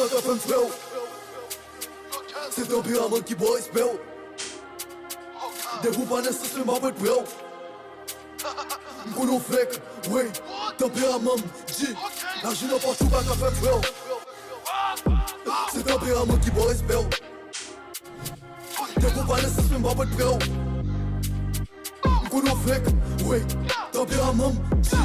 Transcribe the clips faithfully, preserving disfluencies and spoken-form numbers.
Sa fè m frè w. Se tanperaman ki ba w respè w. Depi w pa nan sans mwen m pa pran prè w. M konn ou fake, wi. Tanperaman m di. Lajan nan pòch ou pa ka fè m frè w. Se tanperaman ki ba w respè w. Depi w pa nan sans mwen m pa pran prè w. M konn ou fake, wi. Tanperaman m di.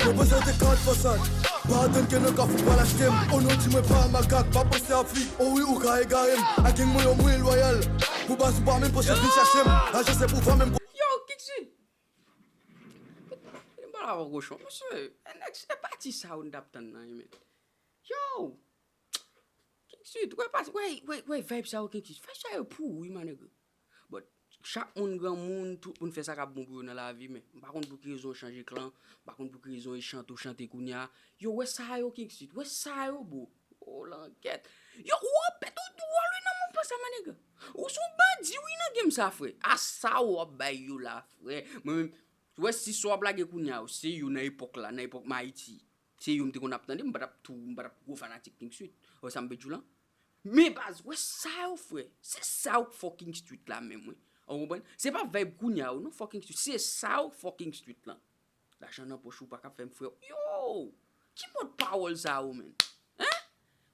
Reprezante kat fasad. Pa atann ke nan kafou pral achte m. O non di mwen pa makak, pa panse a fi. O wi ou ka egare m. A gang mwen yo mwen lwayal. Pou baz ou pa menm panse vin chache m. Lajan se pou va menm. Yo, King Sweet. M pale avè w kochon. Mesye, e nèg, se pati sa yo n t ap tann nan, men. Yo! King Sweet, wè pa, wè, wè, wè vibe sa yo King Sweet. Fè sa yo pou ou, wi, my nigga. But, chak moun granmoun, tout moun fè sa k ap bon pou yo nan lavi, men m pa konn pou ki rezon yo chanje klan, m pa konn pou ki rezon yo chante, yo chante kounya. Yo, wè sa yo King Sweet, wè sa yo, bro. Oh, langèt. Yo, ou an pèt, ou dwòl, wi, nan mouvman sa, my nigga. Ou se yon bandi, wi, nan game sa, frè. A sa w ap bay yo la, frè. Mwen menm, wè si sa w ap lage kounya, se yo nan epòk la, nan epòk Mayiti. Se yo m te konn ap tande, m pa t ap tou, m pa t ap gwo fanatik King Sweet. Wè sa m vle di w lan? Men baz, wè sa yo, frè. Se sa yo k fò King Sweet la menm, wi. Ou konprann? Se pa vibe kounya yo, non, fò King Sweet. Se sa yo k fò King Sweet lan. Lajan nan pòch ou pa ka fè m frè. Yo! Ki mòd pawòl sa yo, menm? Hein?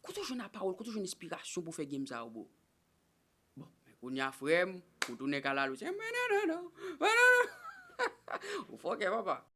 Kote w jwenn a pawòl, kote w jwenn enspirasyon pou fè game sa yo, bro? Bon, men kounya, frè m, pou tounen kalalou, se meneneno, meneneno. Ou fòkè, papa.